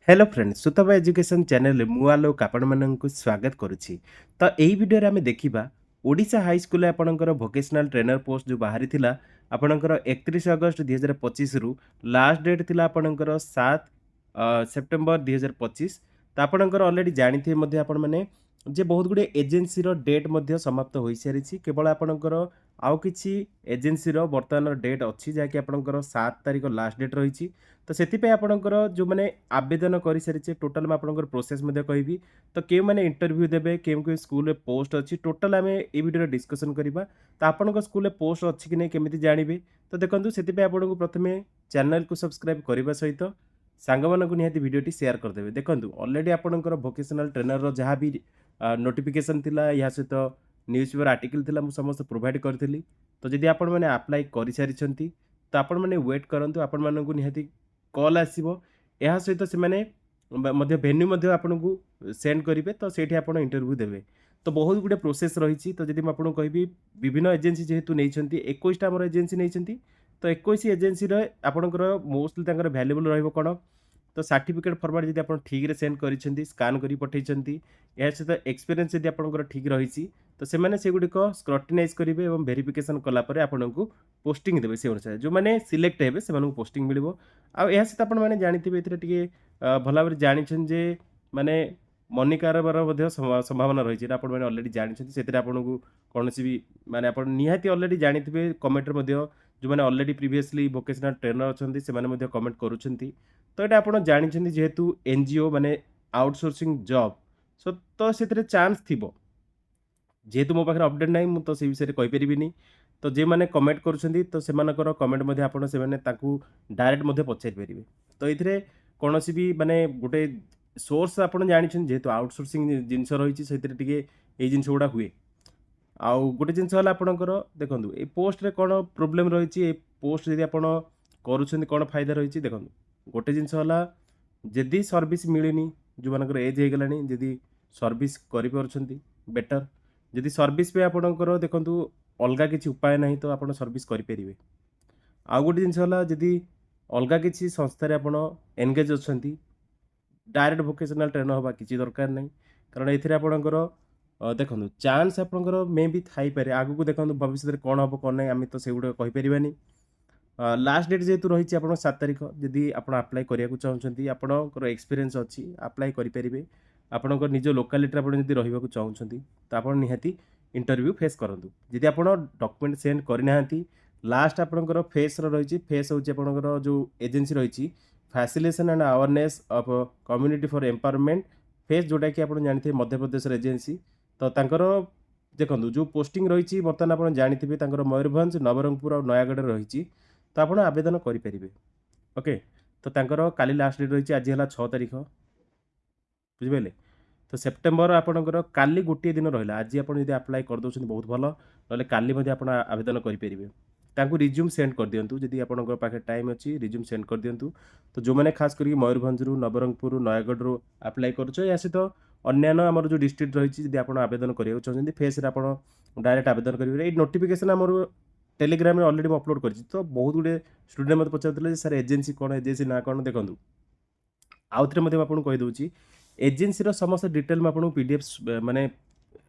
Hello friend, Sutapa education ଚ୍ୟାନେଲରେ ମୁଁ ଆଲୋକ ଆପଣମାନଙ୍କୁ ସ୍ୱାଗତ କରୁଛି। ତ ଏହି ଭିଡ଼ିଓରେ ଆମେ ଦେଖିବା ଓଡ଼ିଶା ହାଇସ୍କୁଲରେ ଆପଣଙ୍କର ଭୋକେସନାଲ୍ ଟ୍ରେନର ପୋଷ୍ଟ ଯେଉଁ ବାହାରିଥିଲା ଆପଣଙ୍କର 31 ଅଗଷ୍ଟ 2025ରୁ, ଲାଷ୍ଟ ଡେଟ୍ ଥିଲା ଆପଣଙ୍କର 7 ସେପ୍ଟେମ୍ବର 2025। ତ ଆପଣଙ୍କର ଅଲରେଡ଼ି ଜାଣିଥିବେ ମଧ୍ୟ ଆପଣମାନେ ଯେ ବହୁତ ଗୁଡ଼ିଏ ଏଜେନ୍ସିର ଡେଟ୍ ମଧ୍ୟ ସମାପ୍ତ ହୋଇସାରିଛି। କେବଳ ଆପଣଙ୍କର ଆଉ କିଛି ଏଜେନ୍ସିର ବର୍ତ୍ତମାନର ଡେଟ୍ ଅଛି, ଯାହାକି ଆପଣଙ୍କର 7 ତାରିଖ ଲାଷ୍ଟ ଡେଟ୍ ରହିଛି। ତ ସେଥିପାଇଁ ଆପଣଙ୍କର ଯେଉଁମାନେ ଆବେଦନ କରିସାରିଛେ, ଟୋଟାଲ୍ ମୁଁ ଆପଣଙ୍କର ପ୍ରୋସେସ୍ ମଧ୍ୟ କହିବି। ତ କେଉଁମାନେ ଇଣ୍ଟରଭ୍ୟୁ ଦେବେ, କେଉଁ କେଉଁ ସ୍କୁଲରେ ପୋଷ୍ଟ ଅଛି, ଟୋଟାଲ୍ ଆମେ ଏଇ ଭିଡ଼ିଓରେ ଡିସ୍କସନ୍ କରିବା। ତ ଆପଣଙ୍କ ସ୍କୁଲରେ ପୋଷ୍ଟ ଅଛି କି ନାହିଁ କେମିତି ଜାଣିବେ? ତ ଦେଖନ୍ତୁ, ସେଥିପାଇଁ ଆପଣଙ୍କୁ ପ୍ରଥମେ ଚ୍ୟାନେଲକୁ ସବସ୍କ୍ରାଇବ୍ କରିବା ସହିତ ସାଙ୍ଗମାନଙ୍କୁ ନିହାତି ଭିଡ଼ିଓଟି ସେୟାର କରିଦେବେ। ଦେଖନ୍ତୁ, ଅଲରେଡ଼ି ଆପଣଙ୍କର ଭୋକେସନାଲ୍ ଟ୍ରେନରର ଯାହା ବି ନୋଟିଫିକେସନ୍ ଥିଲା, ଏହା ସହିତ ନ୍ୟୁଜ୍ ପେପର୍ ଆର୍ଟିକଲ୍ ଥିଲା, ମୁଁ ସମସ୍ତେ ପ୍ରୋଭାଇଡ଼ କରିଥିଲି। ତ ଯଦି ଆପଣମାନେ ଆପ୍ଲାଏ କରିସାରିଛନ୍ତି, ତ ଆପଣମାନେ ୱେଟ୍ କରନ୍ତୁ, ଆପଣମାନଙ୍କୁ ନିହାତି କଲ୍ ଆସିବ। ଏହା ସହିତ ସେମାନେ ମଧ୍ୟ ଭେନ୍ୟୁ ମଧ୍ୟ ଆପଣଙ୍କୁ ସେଣ୍ଡ କରିବେ, ତ ସେଇଠି ଆପଣ ଇଣ୍ଟରଭ୍ୟୁ ଦେବେ। ତ ବହୁତ ଗୁଡ଼ିଏ ପ୍ରୋସେସ୍ ରହିଛି। ତ ଯଦି ମୁଁ ଆପଣଙ୍କୁ କହିବି, ବିଭିନ୍ନ ଏଜେନ୍ସି ଯେହେତୁ ନେଇଛନ୍ତି, 21ଟା ଆମର ଏଜେନ୍ସି ନେଇଛନ୍ତି, ତ 21 ଏଜେନ୍ସିର ଆପଣଙ୍କର ମୋଷ୍ଟଲି ତାଙ୍କର ଭ୍ୟାଲୁଏବଲ୍ ରହିବ କ'ଣ? ତ ସାର୍ଟିଫିକେଟ୍ ଫର୍ମାଟ୍ ଯଦି ଆପଣ ଠିକ୍ରେ ସେଣ୍ଡ କରିଛନ୍ତି, ସ୍କାନ୍ କରି ପଠାଇଛନ୍ତି, ଏହା ସହିତ ଏକ୍ସପିରିଏନ୍ସ ଯଦି ଆପଣଙ୍କର ଠିକ୍ ରହିଛି, ତ ସେମାନେ ସେଗୁଡ଼ିକ ସ୍କ୍ରୁଟିନାଇଜ୍ କରିବେ ଏବଂ ଭେରିଫିକେସନ୍ କଲା ପରେ ଆପଣଙ୍କୁ ପୋଷ୍ଟିଂ ଦେବେ। ସେ ଅନୁସାରେ ଯେଉଁମାନେ ସିଲେକ୍ଟ ହେବେ, ସେମାନଙ୍କୁ ପୋଷ୍ଟିଂ ମିଳିବ। ଆଉ ଏହା ସହିତ ଆପଣମାନେ ଜାଣିଥିବେ, ଏଥିରେ ଟିକେ ଭଲ ଭାବରେ ଜାଣିଛନ୍ତି ଯେ ମାନେ ମନି କାରବାର ମଧ୍ୟ ସମ୍ଭାବନା ରହିଛି। ଏଇଟା ଆପଣମାନେ ଅଲରେଡ଼ି ଜାଣିଛନ୍ତି। ସେଥିରେ ଆପଣଙ୍କୁ କୌଣସି ବି ମାନେ ଆପଣ ନିହାତି ଅଲରେଡ଼ି ଜାଣିଥିବେ। କମେଣ୍ଟରେ ମଧ୍ୟ ଯେଉଁମାନେ ଅଲରେଡ଼ି ପ୍ରିଭିୟସଲି ଭୋକେସନାଲ୍ ଟ୍ରେନର ଅଛନ୍ତି, ସେମାନେ ମଧ୍ୟ କମେଣ୍ଟ କରୁଛନ୍ତି। ତ ଏଇଟା ଆପଣ ଜାଣିଛନ୍ତି, ଯେହେତୁ ଏନ୍ଜିଓ ମାନେ ଆଉଟସୋର୍ସିଂ ଜବ୍, ସୋ ତ ସେଥିରେ ଚାନ୍ସ ଥିବ। ଯେହେତୁ ମୋ ପାଖରେ ଅପଡ଼େଟ୍ ନାହିଁ, ମୁଁ ତ ସେଇ ବିଷୟରେ କହିପାରିବିନି। ତ ଯେଉଁମାନେ କମେଣ୍ଟ କରୁଛନ୍ତି, ତ ସେମାନଙ୍କର କମେଣ୍ଟ ମଧ୍ୟ ଆପଣ ସେମାନେ ତାଙ୍କୁ ଡାଇରେକ୍ଟ ମଧ୍ୟ ପଚାରି ପାରିବେ। ତ ଏଥିରେ କୌଣସି ବି ମାନେ ଗୋଟେ ସୋର୍ସ ଆପଣ ଜାଣିଛନ୍ତି, ଯେହେତୁ ଆଉଟସୋର୍ସିଂ ଜିନିଷ ରହିଛି, ସେଥିରେ ଟିକେ ଏଇ ଜିନିଷ ଗୁଡ଼ା ହୁଏ। ଆଉ ଗୋଟେ ଜିନିଷ ହେଲା ଆପଣଙ୍କର, ଦେଖନ୍ତୁ, ଏଇ ପୋଷ୍ଟରେ କ'ଣ ପ୍ରୋବ୍ଲେମ୍ ରହିଛି, ଏ ପୋଷ୍ଟ ଯଦି ଆପଣ କରୁଛନ୍ତି କ'ଣ ଫାଇଦା ରହିଛି। ଦେଖନ୍ତୁ, ଗୋଟେ ଜିନିଷ ହେଲା ଯଦି ସର୍ଭିସ୍ ମିଳିନି, ଯେଉଁମାନଙ୍କର ଏଜ୍ ହେଇଗଲାଣି, ଯଦି ସର୍ଭିସ୍ କରିପାରୁଛନ୍ତି ବେଟର୍। ଯଦି ସର୍ଭିସ୍ ପାଇଁ ଆପଣଙ୍କର, ଦେଖନ୍ତୁ, ଅଲଗା କିଛି ଉପାୟ ନାହିଁ, ତ ଆପଣ ସର୍ଭିସ୍ କରିପାରିବେ। ଆଉ ଗୋଟେ ଜିନିଷ ହେଲା ଯଦି ଅଲଗା କିଛି ସଂସ୍ଥାରେ ଆପଣ ଏନଗେଜ୍ ଅଛନ୍ତି, ଡାଇରେକ୍ଟ ଭୋକେସନାଲ୍ ଟ୍ରେନର୍ ହେବା କିଛି ଦରକାର ନାହିଁ। କାରଣ ଏଥିରେ ଆପଣଙ୍କର ଦେଖନ୍ତୁ, ଚାନ୍ସ ଆପଣଙ୍କର ମେ ବି ଥାଇପାରେ ଆଗକୁ। ଦେଖନ୍ତୁ, ଭବିଷ୍ୟତରେ କ'ଣ ହେବ କ'ଣ ନାହିଁ, ଆମେ ତ ସେଗୁଡ଼ାକ କହିପାରିବାନି। ଲାଷ୍ଟ ଡେଟ୍ ଯେହେତୁ ରହିଛି ଆପଣଙ୍କ 7 ତାରିଖ, ଯଦି ଆପଣ ଆପ୍ଲାଏ କରିବାକୁ ଚାହୁଁଛନ୍ତି, ଆପଣଙ୍କର ଏକ୍ସପିରିଏନ୍ସ ଅଛି, ଆପ୍ଲାଏ କରିପାରିବେ। ଆପଣଙ୍କ ନିଜ ଲୋକାଲିଟିରେ ଆପଣ ଯଦି ରହିବାକୁ ଚାହୁଁଛନ୍ତି, ତ ଆପଣ ନିହାତି ଇଣ୍ଟରଭ୍ୟୁ ଫେସ୍ କରନ୍ତୁ। ଯଦି ଆପଣ ଡକୁମେଣ୍ଟ ସେଣ୍ଡ କରିନାହାନ୍ତି, ଲାଷ୍ଟ ଆପଣଙ୍କର ଫେସ୍ର ରହିଛି। ଫେସ୍ ହେଉଛି ଆପଣଙ୍କର ଯେଉଁ ଏଜେନ୍ସି ରହିଛି, Facilitation and Awareness of Community for Empowerment, FACE, ଯେଉଁଟାକି ଆପଣ ଜାଣିଥିବେ ମଧ୍ୟପ୍ରଦେଶର ଏଜେନ୍ସି। ତ ତାଙ୍କର ଦେଖନ୍ତୁ, ଯେଉଁ ପୋଷ୍ଟିଂ ରହିଛି ବର୍ତ୍ତମାନ ଆପଣ ଜାଣିଥିବେ, ତାଙ୍କର ମୟୂରଭଞ୍ଜ, ନବରଙ୍ଗପୁର ଆଉ ନୟାଗଡ଼ରେ ରହିଛି। ତ ଆପଣ ଆବେଦନ କରିପାରିବେ। ଓକେ, ତ ତାଙ୍କର କାଲି ଲାଷ୍ଟ ଡେଟ୍ ରହିଛି। ଆଜି ହେଲା 6 ତାରିଖ, ବୁଝିପାରିଲେ? ତ ସେପ୍ଟେମ୍ବର ଆପଣଙ୍କର କାଲି ଗୋଟିଏ ଦିନ ରହିଲା। ଆଜି ଆପଣ ଯଦି ଆପ୍ଲାଏ କରିଦେଉଛନ୍ତି ବହୁତ ଭଲ, ନହେଲେ କାଲି ମଧ୍ୟ ଆପଣ ଆବେଦନ କରିପାରିବେ। ତାଙ୍କୁ ରିଜ୍ୟୁମ୍ ସେଣ୍ଡ କରିଦିଅନ୍ତୁ। ଯଦି ଆପଣଙ୍କ ପାଖରେ ଟାଇମ୍ ଅଛି, ରିଜ୍ୟୁମ୍ ସେଣ୍ଡ କରିଦିଅନ୍ତୁ। ତ ଯେଉଁମାନେ ଖାସ୍ କରିକି ମୟୂରଭଞ୍ଜରୁ, ନବରଙ୍ଗପୁର, ନୟାଗଡ଼ରୁ ଆପ୍ଲାଏ କରୁଛ, ଏହା ସହିତ ଅନ୍ୟାନ୍ୟ ଆମର ଯେଉଁ ଡିଷ୍ଟ୍ରିକ୍ଟ ରହିଛି, ଯଦି ଆପଣ ଆବେଦନ କରିବାକୁ ଚାହୁଁଛନ୍ତି, ଫେସ୍ରେ ଆପଣ ଡାଇରେକ୍ଟ ଆବେଦନ କରିପାରିବେ। ଏଇ ନୋଟିଫିକେସନ୍ ଆମର ଟେଲିଗ୍ରାମରେ ଅଲରେଡ଼ି ମୁଁ ଅପଲୋଡ଼ କରିଛି। ତ ବହୁତ ଗୁଡ଼ିଏ ଷ୍ଟୁଡେଣ୍ଟ ମୋତେ ପଚାରୁଥିଲେ ଯେ ସାର୍, ଏଜେନ୍ସି କ'ଣ, ଏଜେନ୍ସି ନାଁ କ'ଣ? ଦେଖନ୍ତୁ, ଆଉ ଥରେ ମଧ୍ୟ ମୁଁ ଆପଣଙ୍କୁ କହିଦେଉଛି, ଏଜେନ୍ସିର ସମସ୍ତ ଡିଟେଲ୍ ମୁଁ ଆପଣଙ୍କୁ ପିଡିଏଫ୍ ମାନେ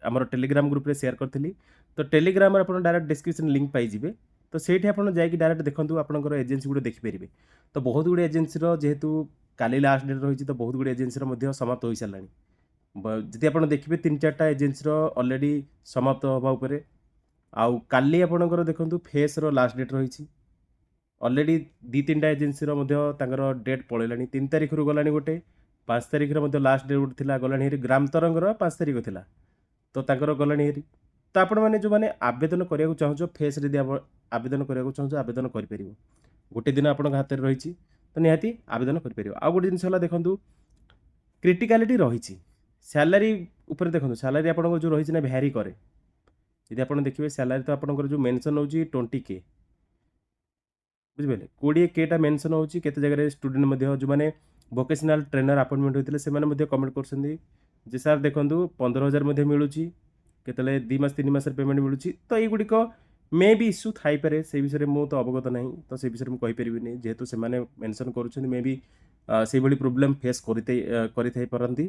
ଆମର ଟେଲିଗ୍ରାମ ଗ୍ରୁପ୍ରେ ସେୟାର କରିଥିଲି। ତ ଟେଲିଗ୍ରାମରେ ଆପଣ ଡାଇରେକ୍ଟ ଡିସ୍କ୍ରିପ୍ସନ୍ ଲିଙ୍କ୍ ପାଇଯିବେ। ତ ସେଇଠି ଆପଣ ଯାଇକି ଡାଇରେକ୍ଟ ଦେଖନ୍ତୁ, ଆପଣଙ୍କର ଏଜେନ୍ସି ଗୁଡ଼ିକ ଦେଖିପାରିବେ। ତ ବହୁତ ଗୁଡ଼ିଏ ଏଜେନ୍ସିର ଯେହେତୁ କାଲି ଲାଷ୍ଟ ଡେଟ୍ ରହିଛି, ତ ବହୁତ ଗୁଡ଼ିଏ ଏଜେନ୍ସିର ମଧ୍ୟ ସମାପ୍ତ ହୋଇସାରିଲାଣି। ଯଦି ଆପଣ ଦେଖିବେ, ତିନି ଚାରିଟା ଏଜେନ୍ସିର ଅଲରେଡ଼ି ସମାପ୍ତ ହେବା ଉପରେ। ଆଉ କାଲି ଆପଣଙ୍କର ଦେଖନ୍ତୁ ଫେସ୍ର ଲାଷ୍ଟ ଡେଟ୍ ରହିଛି। ଅଲରେଡ଼ି ଦୁଇ ତିନିଟା ଏଜେନ୍ସିର ମଧ୍ୟ ତାଙ୍କର ଡେଟ୍ ପଳେଇଲାଣି। 3 ତାରିଖରୁ ଗଲାଣି ଗୋଟେ, 5 ତାରିଖରେ ମଧ୍ୟ ଲାଷ୍ଟ ଡେଟ୍ ଗୋଟେ ଥିଲା, ଗଲାଣି ହେରି। ଗ୍ରାମ ତରଙ୍ଗର 5 ତାରିଖ ଥିଲା, ତ ତାଙ୍କର ଗଲାଣି ହେରି। ତ ଆପଣମାନେ ଯେଉଁମାନେ ଆବେଦନ କରିବାକୁ ଚାହୁଁଛ, ଫେସ୍ରେ ଯଦି ଆପଣ ଆବେଦନ କରିବାକୁ ଚାହୁଁଛ, ଆବେଦନ କରିପାରିବ। ଗୋଟେ ଦିନ ଆପଣଙ୍କ ହାତରେ ରହିଛି, ତ ନିହାତି ଆବେଦନ କରିପାରିବ। ଆଉ ଗୋଟେ ଜିନିଷ ହେଲା, ଦେଖନ୍ତୁ, କ୍ରିଟିକାଲିଟି ରହିଛି ସ୍ୟାଲାରୀ ଉପରେ। ଦେଖନ୍ତୁ, ସ୍ୟାଲାରୀ ଆପଣଙ୍କର ଯେଉଁ ରହିଛି ନା, ଭ୍ୟାରି କରେ। ଯଦି ଆପଣ ଦେଖିବେ, ସ୍ୟାଲାରୀ ତ ଆପଣଙ୍କର ଯେଉଁ ମେନସନ୍ ହେଉଛି 20K, ବୁଝିପାରିଲେ? 20 କେଟା ମେନସନ୍ ହେଉଛି। କେତେ ଜାଗାରେ ଷ୍ଟୁଡେଣ୍ଟ ମଧ୍ୟ ଯେଉଁମାନେ ଭୋକେସନାଲ୍ ଟ୍ରେନର ଆପଏଣ୍ଟମେଣ୍ଟ ହୋଇଥିଲେ, ସେମାନେ ମଧ୍ୟ କମେଣ୍ଟ କରୁଛନ୍ତି ଯେ ସାର୍ ଦେଖନ୍ତୁ, 15,000 ମଧ୍ୟ ମିଳୁଛି, କେତେବେଳେ 2 ମାସ 3 ମାସରେ ପେମେଣ୍ଟ ମିଳୁଛି। ତ ଏଇଗୁଡ଼ିକ ମେ ବି ଇସ୍ୟୁ ଥାଇପାରେ, ସେଇ ବିଷୟରେ ମୁଁ ତ ଅବଗତ ନାହିଁ, ତ ସେଇ ବିଷୟରେ ମୁଁ କହିପାରିବିନି। ଯେହେତୁ ସେମାନେ ମେନସନ୍ କରୁଛନ୍ତି, ମେ ବି ସେଇଭଳି ପ୍ରୋବ୍ଲେମ୍ ଫେସ୍ କରିଥାଇ ପାରନ୍ତି।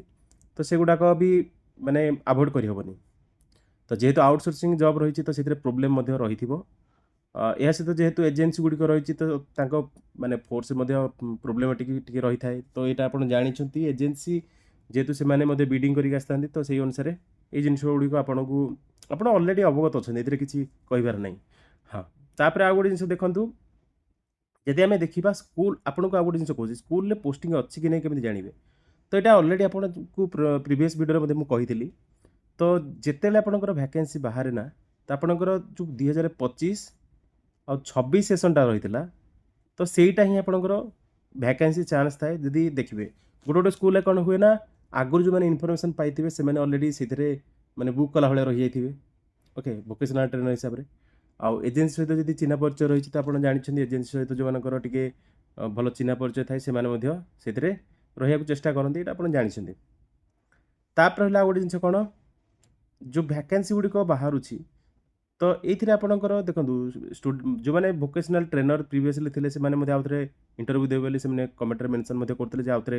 ତ ସେଗୁଡ଼ାକ ବି ମାନେ ଆଭଏଡ଼ କରିହେବନି। ତ ଯେହେତୁ ଆଉଟସୋର୍ସିଂ ଜବ୍ ରହିଛି, ତ ସେଥିରେ ପ୍ରୋବ୍ଲେମ୍ ମଧ୍ୟ ରହିଥିବ। ଏହା ସହିତ ଯେହେତୁ ଏଜେନ୍ସି ଗୁଡ଼ିକ ରହିଛି, ତ ତାଙ୍କ ମାନେ ଫୋର୍ସ ମଧ୍ୟ ପ୍ରୋବ୍ଲେମେଟିକ୍ ଟିକେ ରହିଥାଏ। ତ ଏଇଟା ଆପଣ ଜାଣିଛନ୍ତି, ଏଜେନ୍ସି ଯେହେତୁ ସେମାନେ ମଧ୍ୟ ବିଡ଼ିଂ କରିକି ଆସିଥାନ୍ତି, ତ ସେଇ ଅନୁସାରେ ଏଇ ଜିନିଷ ଗୁଡ଼ିକ ଆପଣଙ୍କୁ, ଆପଣ ଅଲରେଡ଼ି ଅବଗତ ଅଛନ୍ତି, ଏଥିରେ କିଛି କହିବାର ନାହିଁ। ହଁ, ତାପରେ ଆଉ ଗୋଟେ ଜିନିଷ ଦେଖନ୍ତୁ, ଯଦି ଆମେ ଦେଖିବା ସ୍କୁଲ, ଆପଣଙ୍କୁ ଆଉ ଗୋଟେ ଜିନିଷ କହୁଛି, ସ୍କୁଲରେ ପୋଷ୍ଟିଂ ଅଛି କି ନାହିଁ କେମିତି ଜାଣିବେ? ତ ଏଇଟା ଅଲରେଡ଼ି ଆପଣଙ୍କୁ ପ୍ରିଭିୟସ୍ ଭିଡ଼ିଓରେ ମଧ୍ୟ ମୁଁ କହିଥିଲି। ତ ଯେତେବେଳେ ଆପଣଙ୍କର ଭ୍ୟାକେନ୍ସି ବାହାରେ ନା, ତ ଆପଣଙ୍କର ଯେଉଁ 2025 ଆଉ 26 ସେସନ୍ଟା ରହିଥିଲା, ତ ସେଇଟା ହିଁ ଆପଣଙ୍କର ଭ୍ୟାକେନ୍ସି ଚାନ୍ସ ଥାଏ। ଯଦି ଦେଖିବେ, ଗୋଟେ ଗୋଟେ ସ୍କୁଲରେ କ'ଣ ହୁଏ ନା, ଆଗରୁ ଯେଉଁମାନେ ଇନଫର୍ମେସନ୍ ପାଇଥିବେ, ସେମାନେ ଅଲରେଡ଼ି ସେଥିରେ ମାନେ ବୁକ୍ କଲା ଭଳିଆ ରହିଯାଇଥିବେ, ଓକେ, ଭୋକେସନାଲ୍ ଟ୍ରେନର୍ ହିସାବରେ। ଆଉ ଏଜେନ୍ସି ସହିତ ଯଦି ଚିହ୍ନା ପରିଚୟ ରହିଛି, ତ ଆପଣ ଜାଣିଛନ୍ତି, ଏଜେନ୍ସି ସହିତ ଯେଉଁମାନଙ୍କର ଟିକେ ଭଲ ଚିହ୍ନା ପରିଚୟ ଥାଏ, ସେମାନେ ମଧ୍ୟ ସେଥିରେ ରହିବାକୁ ଚେଷ୍ଟା କରନ୍ତି। ଏଇଟା ଆପଣ ଜାଣିଛନ୍ତି। ତାପରେ ରହିଲା ଆଉ ଗୋଟେ ଜିନିଷ କ'ଣ, ଯେଉଁ ଭ୍ୟାକେନ୍ସି ଗୁଡ଼ିକ ବାହାରୁଛି, ତ ଏଇଥିରେ ଆପଣଙ୍କର ଦେଖନ୍ତୁ, ଯେଉଁମାନେ ଭୋକେସନାଲ୍ ଟ୍ରେନର୍ ପ୍ରିଭିୟସଲି ଥିଲେ, ସେମାନେ ମଧ୍ୟ ଆଉଥରେ ଇଣ୍ଟରଭ୍ୟୁ ଦେବେ ବୋଲି ସେମାନେ କମେଣ୍ଟରେ ମେନସନ୍ ମଧ୍ୟ କରୁଥିଲେ ଯେ ଆଉଥରେ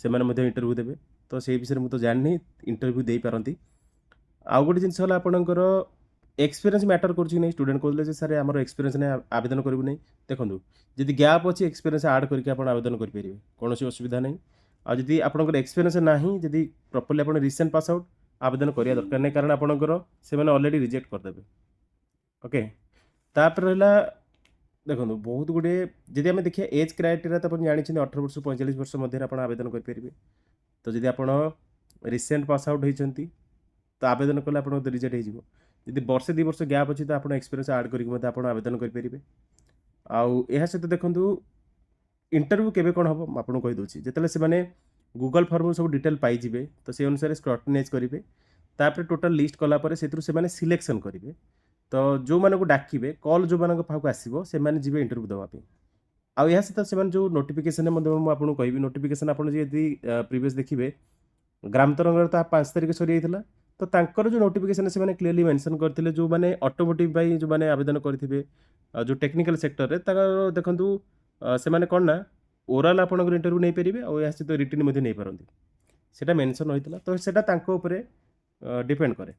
ସେମାନେ ମଧ୍ୟ ଇଣ୍ଟରଭ୍ୟୁ ଦେବେ। ତ ସେଇ ବିଷୟରେ ମୁଁ ତ ଜାଣିନି, ଇଣ୍ଟରଭ୍ୟୁ ଦେଇପାରନ୍ତି। ଆଉ ଗୋଟେ ଜିନିଷ ହେଲା, ଆପଣଙ୍କର ଏକ୍ସପିରିଏନ୍ସ ମ୍ୟାଟର୍ କରୁଛି କି ନାହିଁ? ଷ୍ଟୁଡେଣ୍ଟ କହୁଥିଲେ ଯେ ସାର୍, ଆମର ଏକ୍ସପିରିଏନ୍ସ ନାହିଁ, ଆବେଦନ କରିବୁ ନାହିଁ। ଦେଖନ୍ତୁ, ଯଦି ଗ୍ୟାପ୍ ଅଛି, ଏକ୍ସପିରିଏନ୍ସ ଆଡ଼୍ କରିକି ଆପଣ ଆବେଦନ କରିପାରିବେ, କୌଣସି ଅସୁବିଧା ନାହିଁ। ଆଉ ଯଦି ଆପଣଙ୍କର ଏକ୍ସପିରିଏନ୍ସ ନାହିଁ, ଯଦି ପ୍ରପରଲି ଆପଣ ରିସେଣ୍ଟ ପାସ୍ ଆଉଟ୍, ଆବେଦନ କରିବା ଦରକାର ନାହିଁ, କାରଣ ଆପଣଙ୍କର ସେମାନେ ଅଲରେଡ଼ି ରିଜେକ୍ଟ କରିଦେବେ। ଓକେ, ତାପରେ ରହିଲା ଦେଖନ୍ତୁ, ବହୁତ ଗୁଡ଼ିଏ ଯଦି ଆମେ ଦେଖିବା ଏଜ୍ କ୍ରାଇଟେରିଆ, ତ ଆପଣ ଜାଣିଛନ୍ତି, 18 ବର୍ଷ 45 ବର୍ଷ ମଧ୍ୟରେ ଆପଣ ଆବେଦନ କରିପାରିବେ। ତ ଯଦି ଆପଣ ରିସେଣ୍ଟ ପାସ୍ ଆଉଟ୍ ହେଇଛନ୍ତି, ତ ଆବେଦନ କଲେ ଆପଣଙ୍କ ରିଜେକ୍ଟ ହେଇଯିବ। ଯଦି ବର୍ଷେ 2 ବର୍ଷ ଗ୍ୟାପ୍ ଅଛି, ତ ଆପଣ ଏକ୍ସପିରିଏନ୍ସ ଆଡ଼୍ କରିକି ମଧ୍ୟ ଆପଣ ଆବେଦନ କରିପାରିବେ। ଆଉ ଏହା ସହିତ ଦେଖନ୍ତୁ, ଇଣ୍ଟରଭ୍ୟୁ କେବେ କ'ଣ ହେବ, ମୁଁ ଆପଣଙ୍କୁ କହିଦେଉଛି। ଯେତେବେଳେ ସେମାନେ ଗୁଗଲ୍ ଫର୍ମରୁ ସବୁ ଡିଟେଲ୍ ପାଇଯିବେ, ତ ସେଇ ଅନୁସାରେ ସ୍କ୍ରୁଟିନାଇଜ୍ କରିବେ। ତାପରେ ଟୋଟାଲ୍ ଲିଷ୍ଟ କଲା ପରେ ସେଥିରୁ ସେମାନେ ସିଲେକ୍ସନ୍ କରିବେ। ତ ଯେଉଁମାନଙ୍କୁ ଡାକିବେ, କଲ୍ ଯେଉଁମାନଙ୍କ ପାଖକୁ ଆସିବ, ସେମାନେ ଯିବେ ଇଣ୍ଟରଭ୍ୟୁ ଦେବା ପାଇଁ। ଆଉ ଏହା ସହିତ ସେମାନେ ଯେଉଁ ନୋଟିଫିକେସନ୍ ମଧ୍ୟ ମୁଁ ଆପଣଙ୍କୁ କହିବି, ନୋଟିଫିକେସନ୍ ଆପଣ ଯଦି ପ୍ରିଭିୟସ୍ ଦେଖିବେ, ଗ୍ରାମ ତରଙ୍ଗର ତା 5 ତାରିଖ ସରିଯାଇଥିଲା। ତ ତାଙ୍କର ଯେଉଁ ନୋଟିଫିକେସନ୍, ସେମାନେ କ୍ଲିୟରଲି ମେନସନ୍ କରିଥିଲେ, ଯେଉଁମାନେ ଅଟୋମୋଟିଭ୍ ପାଇଁ ଯେଉଁମାନେ ଆବେଦନ କରିଥିବେ, ଯେଉଁ ଟେକ୍ନିକାଲ୍ ସେକ୍ଟରରେ, ତାଙ୍କର ଦେଖନ୍ତୁ, ସେମାନେ କ'ଣ ନା ଓରାଲ୍ ଆପଣଙ୍କର ଇଣ୍ଟରଭ୍ୟୁ ନେଇପାରିବେ ଆଉ ଏହା ସହିତ ରିଟିନ୍ ମଧ୍ୟ ନେଇପାରନ୍ତି। ସେଇଟା ମେନସନ୍ ହୋଇଥିଲା। ତ ସେଇଟା ତାଙ୍କ ଉପରେ ଡିପେଣ୍ଡ କରେ।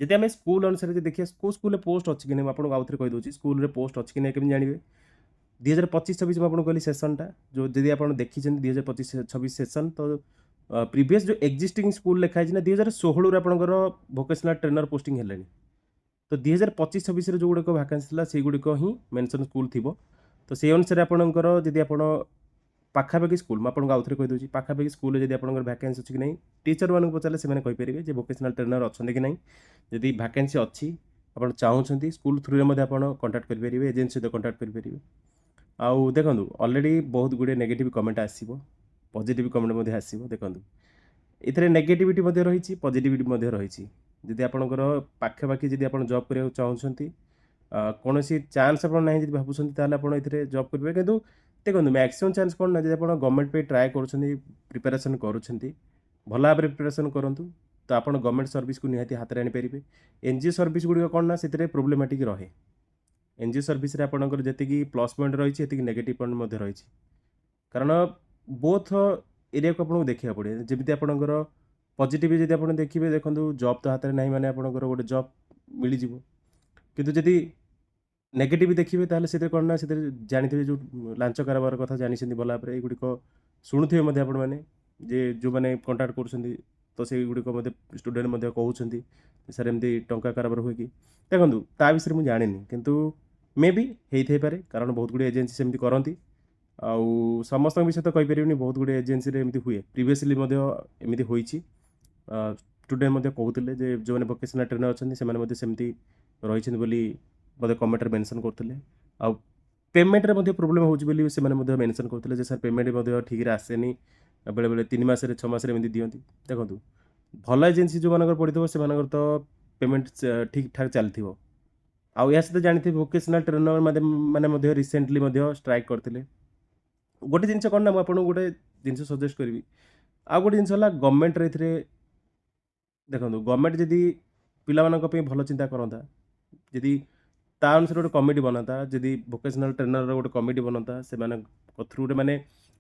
ଯଦି ଆମେ ସ୍କୁଲ ଅନୁସାରେ ଯଦି ଦେଖିବା, କେଉଁ ସ୍କୁଲରେ ପୋଷ୍ଟ ଅଛି କି ନାହିଁ, ମୁଁ ଆପଣଙ୍କୁ ଆଉଥରେ କହିଦେଉଛି। ସ୍କୁଲରେ ପୋଷ୍ଟ ଅଛି କି ନାହିଁ କେମିତି ଜାଣିବେ? 2025-26 ମୁଁ ଆପଣଙ୍କୁ କହିଲି ସେସନ୍ଟା ଯେଉଁ, ଯଦି ଆପଣ ଦେଖିଛନ୍ତି 2025-26 ସେସନ୍, ତ ପ୍ରିଭିୟସ୍ ଯେଉଁ ଏକ୍ଜିଷ୍ଟିଂ ସ୍କୁଲ ଲେଖା ହେଇଛି ନା, 2016ରୁ ଆପଣଙ୍କର ଭୋକେସନାଲ୍ ଟ୍ରେନର୍ ପୋଷ୍ଟିଂ ହେଲେଣି। ତ 2025-26ରେ ଯେଉଁଗୁଡ଼ିକ ଭ୍ୟାକାନ୍ସି ଥିଲା, ସେଇଗୁଡ଼ିକ ହିଁ ମେନସନ୍ ସ୍କୁଲ ଥିବ। ତ ସେଇ ଅନୁସାରେ ଆପଣଙ୍କର ଯଦି ଆପଣ ପାଖାପାଖି ସ୍କୁଲ, ମୁଁ ଆପଣଙ୍କୁ ଆଉଥରେ କହିଦେଉଛି, ପାଖାପାଖି ସ୍କୁଲରେ ଯଦି ଆପଣଙ୍କର ଭ୍ୟାକାନ୍ସି ଅଛି କି ନାହିଁ, ଟିଚରମାନଙ୍କୁ ପଚାରିଲେ ସେମାନେ କହିପାରିବେ ଯେ ଭୋକେସନାଲ୍ ଟ୍ରେନର୍ ଅଛନ୍ତି କି ନାହିଁ। ଯଦି ଭ୍ୟାକାନ୍ସି ଅଛି, ଆପଣ ଚାହୁଁଛନ୍ତି, ସ୍କୁଲ ଥ୍ରୁରେ ମଧ୍ୟ ଆପଣ କଣ୍ଟାକ୍ଟ କରିପାରିବେ, ଏଜେନ୍ସି ସହିତ କଣ୍ଟାକ୍ଟ କରିପାରିବେ। ଆଉ ଦେଖନ୍ତୁ, ଅଲରେଡ଼ି ବହୁତ ଗୁଡ଼ିଏ ନେଗେଟିଭ୍ କମେଣ୍ଟ ଆସିବ, ପଜିଟିଭ୍ କମେଣ୍ଟ ମଧ୍ୟ ଆସିବ। ଦେଖନ୍ତୁ, ଏଥିରେ ନେଗେଟିଭିଟି ମଧ୍ୟ ରହିଛି, ପଜିଟିଭିଟି ମଧ୍ୟ ରହିଛି। ଯଦି ଆପଣଙ୍କର ପାଖାପାଖି ଯଦି ଆପଣ ଜବ୍ କରିବାକୁ ଚାହୁଁଛନ୍ତି, କୌଣସି ଚାନ୍ସ ଆପଣ ନାହିଁ ଯଦି ଭାବୁଛନ୍ତି, ତାହେଲେ ଆପଣ ଏଥିରେ ଜବ୍ କରିବେ। କିନ୍ତୁ ଦେଖନ୍ତୁ, ମ୍ୟାକ୍ସିମମ୍ ଚାନ୍ସ କ'ଣ ନା, ଯଦି ଆପଣ ଗଭର୍ଣ୍ଣମେଣ୍ଟ ପାଇଁ ଟ୍ରାଏ କରୁଛନ୍ତି, ପ୍ରିପାରେସନ୍ କରୁଛନ୍ତି, ଭଲ ଭାବରେ ପ୍ରିପାରେସନ୍ କରନ୍ତୁ, ତ ଆପଣ ଗଭର୍ଣ୍ଣମେଣ୍ଟ ସର୍ଭିସକୁ ନିହାତି ହାତରେ ଆଣିପାରିବେ। ଏନ୍ ଜି ଓ ସର୍ଭିସ୍ ଗୁଡ଼ିକ କ'ଣ ନା, ସେଥିରେ ପ୍ରୋବ୍ଲେମାଟିକ୍ ରହେ। ଏନ୍ ଜି ଓ ସର୍ଭିସରେ ଆପଣଙ୍କର ଯେତିକି ପ୍ଲସ୍ ପଏଣ୍ଟ ରହିଛି, ସେତିକି ନେଗେଟିଭ୍ ପଏଣ୍ଟ ମଧ୍ୟ ରହିଛି, କାରଣ ବୋଥ୍ ଏରିଆକୁ ଆପଣଙ୍କୁ ଦେଖିବାକୁ ପଡ଼ିବ। ଯେମିତି ଆପଣଙ୍କର ପଜିଟିଭ୍ ଯଦି ଆପଣ ଦେଖିବେ, ଦେଖନ୍ତୁ, ଜବ୍ ତ ହାତରେ ନାହିଁ, ମାନେ ଆପଣଙ୍କର ଗୋଟେ ଜବ୍ ମିଳିଯିବ। କିନ୍ତୁ ଯଦି ନେଗେଟିଭ୍ ଦେଖିବେ, ତାହେଲେ ସେଥିରେ କ'ଣ ନା, ସେଥିରେ ଜାଣିଥିବେ ଯେଉଁ ଲାଞ୍ଚ କାରବାର କଥା ଜାଣିଛନ୍ତି ଭଲ ଭାବରେ, ଏଗୁଡ଼ିକ ଶୁଣୁଥିବେ ମଧ୍ୟ ଆପଣମାନେ ଯେ ଯେଉଁମାନେ କଣ୍ଟାକ୍ଟ କରୁଛନ୍ତି, ତ ସେଇଗୁଡ଼ିକ ମଧ୍ୟ ଷ୍ଟୁଡେଣ୍ଟ ମଧ୍ୟ କହୁଛନ୍ତି, ସାର୍, ଏମିତି ଟଙ୍କା କାରବାର ହୁଏ କି? ଦେଖନ୍ତୁ, ତା ବିଷୟରେ ମୁଁ ଜାଣିନି, କିନ୍ତୁ ମେ ବି ହେଇଥାଇପାରେ, କାରଣ ବହୁତ ଗୁଡ଼ିଏ ଏଜେନ୍ସି ସେମିତି କରନ୍ତି। ଆଉ ସମସ୍ତଙ୍କ ବିଷୟ ତ କହିପାରିବିନି, ବହୁତ ଗୁଡ଼ିଏ ଏଜେନ୍ସିରେ ଏମିତି ହୁଏ। ପ୍ରିଭିୟସଲି ମଧ୍ୟ ଏମିତି ହୋଇଛି। ଷ୍ଟୁଡେଣ୍ଟ ମଧ୍ୟ କହୁଥିଲେ ଯେ ଯେଉଁମାନେ ଭୋକେସନାଲ୍ ଟ୍ରେନର୍ ଅଛନ୍ତି, ସେମାନେ ମଧ୍ୟ ସେମିତି ରହିଛନ୍ତି ବୋଲି ମଧ୍ୟ କମେଣ୍ଟରେ ମେନସନ୍ କରୁଥିଲେ। ଆଉ ପେମେଣ୍ଟରେ ମଧ୍ୟ ପ୍ରୋବ୍ଲେମ୍ ହେଉଛି ବୋଲି ସେମାନେ ମଧ୍ୟ ମେନସନ୍ କରୁଥିଲେ ଯେ ସାର୍, ପେମେଣ୍ଟ ମଧ୍ୟ ଠିକ୍ରେ ଆସେନି, ବେଳେବେଳେ 3 ମାସରେ, 6 ମାସରେ ଏମିତି ଦିଅନ୍ତି। ଦେଖନ୍ତୁ, ଭଲ ଏଜେନ୍ସି ଯେଉଁମାନଙ୍କର ପଡ଼ିଥିବ, ସେମାନଙ୍କର ତ ପେମେଣ୍ଟ ଠିକ୍ ଠାକ୍ ଚାଲିଥିବ। ଆଉ ଏହା ସହିତ ଜାଣିଥିବେ, ଭୋକେସନାଲ୍ ଟ୍ରେନର୍ ମାନେ ମଧ୍ୟ ରିସେଣ୍ଟଲି ମଧ୍ୟ ଷ୍ଟ୍ରାଇକ୍ କରିଥିଲେ। ଗୋଟେ ଜିନିଷ କ'ଣ ନା, ମୁଁ ଆପଣଙ୍କୁ ଗୋଟେ ଜିନିଷ ସଜେଷ୍ଟ କରିବି। ଆଉ ଗୋଟେ ଜିନିଷ ହେଲା, ଗଭର୍ଣ୍ଣମେଣ୍ଟରେ ଏଥିରେ ଦେଖନ୍ତୁ, ଗଭର୍ଣ୍ଣମେଣ୍ଟ ଯଦି ପିଲାମାନଙ୍କ ପାଇଁ ଭଲ ଚିନ୍ତା କରନ୍ତା, ଯଦି ତା ଅନୁସାରେ ଗୋଟେ କମିଟି ବନାନ୍ତା, ଯଦି ଭୋକେସନାଲ୍ ଟ୍ରେନର୍ର ଗୋଟେ କମିଟି ବନନ୍ତା, ସେମାନଙ୍କ ଥ୍ରୁରେ, ମାନେ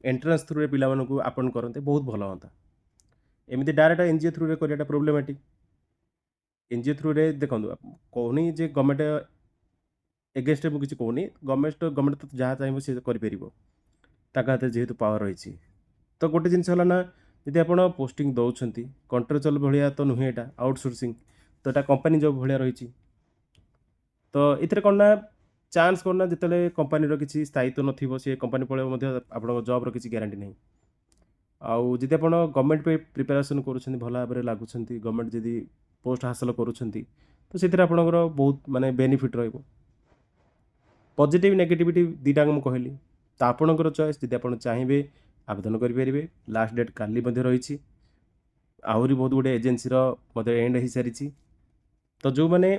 ଏଣ୍ଟ୍ରାନ୍ସ ଥ୍ରୁରେ ପିଲାମାନଙ୍କୁ ଆପଏଣ୍ଟ କରନ୍ତେ, ବହୁତ ଭଲ ହୁଅନ୍ତା। ଏମିତି ଡାଇରେକ୍ଟ ଏନ୍ଜିଓ ଥ୍ରୁରେ କରିବାଟା ପ୍ରୋବ୍ଲେମାଟିକ୍। ଏନ୍ଜିଓ ଥ୍ରୁରେ ଦେଖନ୍ତୁ, କହୁନି ଯେ ଗଭର୍ଣ୍ଣମେଣ୍ଟ ଏଗେନଷ୍ଟରେ ମୁଁ କିଛି କହୁନି। ଗଭର୍ଣ୍ଣମେଣ୍ଟ ତ ଯାହା ଚାହିଁବ ସେ କରିପାରିବ, ତାଙ୍କ ହାତରେ ଯେହେତୁ ପାୱାର ରହିଛି। ତ ଗୋଟେ ଜିନିଷ ହେଲା ନା, ଯଦି ଆପଣ ପୋଷ୍ଟିଂ ଦେଉଛନ୍ତି, କଣ୍ଟ୍ରାଚୁଆଲ୍ ଭଳିଆ ତ ନୁହେଁ, ଏଇଟା ଆଉଟସୋର୍ସିଂ ତ, ଏଇଟା କମ୍ପାନୀ ଜବ୍ ଭଳିଆ ରହିଛି। ତ ଏଥିରେ କ'ଣ ନା ଚାନ୍ସ କ'ଣ ନା, ଯେତେବେଳେ କମ୍ପାନୀର କିଛି ସ୍ଥାୟିତ୍ୱ ନଥିବ, ସେ କମ୍ପାନୀ ପଳେଇବ ମଧ୍ୟ, ଆପଣଙ୍କ ଜବ୍ର କିଛି ଗ୍ୟାରେଣ୍ଟି ନାହିଁ। ଆଉ ଯଦି ଆପଣ ଗଭର୍ଣ୍ଣମେଣ୍ଟ ପାଇଁ ପ୍ରିପାରେସନ୍ କରୁଛନ୍ତି, ଭଲ ଭାବରେ ଲାଗୁଛନ୍ତି, ଗଭର୍ଣ୍ଣମେଣ୍ଟ ଯଦି ପୋଷ୍ଟ ହାସଲ କରୁଛନ୍ତି, ତ ସେଥିରେ ଆପଣଙ୍କର ବହୁତ ମାନେ ବେନିଫିଟ୍ ରହିବ। ପଜିଟିଭ୍ ନେଗେଟିଭିଟି ଦୁଇଟାଙ୍କ ମୁଁ କହିଲି, ତ ଆପଣଙ୍କର ଚଏସ୍। ଯଦି ଆପଣ ଚାହିଁବେ, ଆବେଦନ କରିପାରିବେ। ଲାଷ୍ଟ ଡେଟ୍ କାଲି ମଧ୍ୟ ରହିଛି। ଆହୁରି ବହୁତ ଗୁଡ଼ିଏ ଏଜେନ୍ସିର ମଧ୍ୟ ଏଣ୍ଡ ହେଇସାରିଛି। ତ ଯେଉଁମାନେ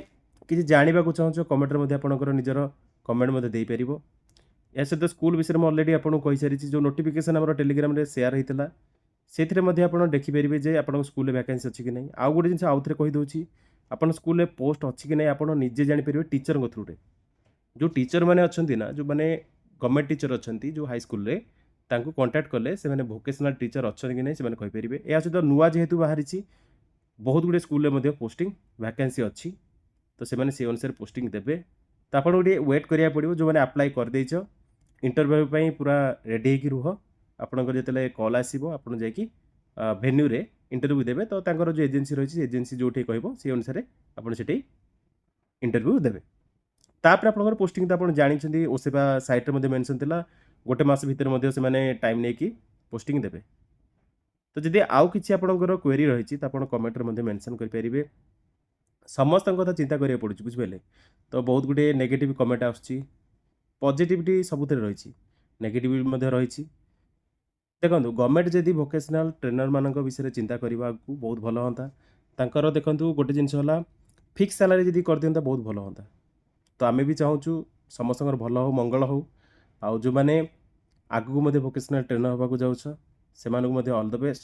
କିଛି ଜାଣିବାକୁ ଚାହୁଁଛ, କମେଣ୍ଟରେ ମଧ୍ୟ ଆପଣଙ୍କର ନିଜର କମେଣ୍ଟ ମଧ୍ୟ ଦେଇପାରିବ। ଏହା ସହିତ ସ୍କୁଲ ବିଷୟରେ ମୁଁ ଅଲରେଡ଼ି ଆପଣଙ୍କୁ କହିସାରିଛି। ଯେଉଁ ନୋଟିଫିକେସନ୍ ଆମର ଟେଲିଗ୍ରାମରେ ସେୟାର ହେଇଥିଲା, ସେଥିରେ ମଧ୍ୟ ଆପଣ ଦେଖିପାରିବେ ଯେ ଆପଣଙ୍କ ସ୍କୁଲରେ ଭ୍ୟାକେନ୍ସି ଅଛି କି ନାହିଁ। ଆଉ ଗୋଟେ ଜିନିଷ ଆଉଥରେ କହିଦେଉଛି, ଆପଣ ସ୍କୁଲରେ ପୋଷ୍ଟ ଅଛି କି ନାହିଁ ଆପଣ ନିଜେ ଜାଣିପାରିବେ ଟିଚରଙ୍କ ଥ୍ରୁରେ। ଯେଉଁ ଟିଚର ମାନେ ଅଛନ୍ତି ନା, ଯେଉଁମାନେ ଗଭର୍ଣ୍ଣମେଣ୍ଟ ଟିଚର ଅଛନ୍ତି ଯେଉଁ ହାଇସ୍କୁଲରେ, ତାଙ୍କୁ କଣ୍ଟାକ୍ଟ କଲେ ସେମାନେ ଭୋକେସନାଲ୍ ଟିଚର ଅଛନ୍ତି କି ନାହିଁ ସେମାନେ କହିପାରିବେ। ଏହା ସହିତ ନୂଆ ଯେହେତୁ ବାହାରିଛି, ବହୁତ ଗୁଡ଼ିଏ ସ୍କୁଲରେ ମଧ୍ୟ ପୋଷ୍ଟିଂ ଭ୍ୟାକେନ୍ସି ଅଛି, ତ ସେମାନେ ସେଇ ଅନୁସାରେ ପୋଷ୍ଟିଂ ଦେବେ। ତ ଆପଣଙ୍କୁ ଟିକେ ୱେଟ୍ କରିବାକୁ ପଡ଼ିବ। ଯେଉଁମାନେ ଆପ୍ଲାଏ କରିଦେଇଛ, ଇଣ୍ଟରଭ୍ୟୁ ପାଇଁ ପୁରା ରେଡ଼ି ହେଇକି ରୁହ। ଆପଣଙ୍କର ଯେତେବେଳେ କଲ୍ ଆସିବ, ଆପଣ ଯାଇକି ଭେନ୍ୟୁରେ ଇଣ୍ଟରଭ୍ୟୁ ଦେବେ। ତ ତାଙ୍କର ଯେଉଁ ଏଜେନ୍ସି ରହିଛି, ସେ ଏଜେନ୍ସି ଯେଉଁଠି କହିବ, ସେଇ ଅନୁସାରେ ଆପଣ ସେଠି ଇଣ୍ଟରଭ୍ୟୁ ଦେବେ। ତାପରେ ଆପଣଙ୍କର ପୋଷ୍ଟିଂ ତ ଆପଣ ଜାଣିଛନ୍ତି, ଓସେପା ସାଇଟ୍ରେ ମଧ୍ୟ ମେନସନ୍ ଥିଲା, ଗୋଟେ ମାସ ଭିତରେ ମଧ୍ୟ ସେମାନେ ଟାଇମ୍ ନେଇକି ପୋଷ୍ଟିଂ ଦେବେ। ତ ଯଦି ଆଉ କିଛି ଆପଣଙ୍କର କ୍ୱେରି ରହିଛି, ତ ଆପଣ କମେଣ୍ଟରେ ମଧ୍ୟ ମେନସନ୍ କରିପାରିବେ। ସମସ୍ତଙ୍କ କଥା ଚିନ୍ତା କରିବାକୁ ପଡ଼ୁଛି, ବୁଝିପାରିଲେ? ତ ବହୁତ ଗୁଡ଼ିଏ ନେଗେଟିଭ୍ କମେଣ୍ଟ ଆସୁଛି। ପଜିଟିଭିଟି ସବୁଥିରେ ରହିଛି, ନେଗେଟିଭ୍ ମଧ୍ୟ ରହିଛି। ଦେଖନ୍ତୁ, ଗଭର୍ଣ୍ଣମେଣ୍ଟ ଯଦି ଭୋକେସନାଲ୍ ଟ୍ରେନର୍ମାନଙ୍କ ବିଷୟରେ ଚିନ୍ତା କରିବାକୁ ବହୁତ ଭଲ ହୁଅନ୍ତା। ତାଙ୍କର ଦେଖନ୍ତୁ, ଗୋଟେ ଜିନିଷ ହେଲା ଫିକ୍ସ ସାଲାରୀ ଯଦି କରିଦିଅନ୍ତା, ବହୁତ ଭଲ ହୁଅନ୍ତା। ତ ଆମେ ବି ଚାହୁଁଛୁ ସମସ୍ତଙ୍କର ଭଲ ହଉ, ମଙ୍ଗଳ ହଉ। ଆଉ ଯେଉଁମାନେ ଆଗକୁ ମଧ୍ୟ ଭୋକେସନାଲ୍ ଟ୍ରେନର୍ ହେବାକୁ ଯାଉଛ, ସେମାନଙ୍କୁ ମଧ୍ୟ ଅଲ୍ the best.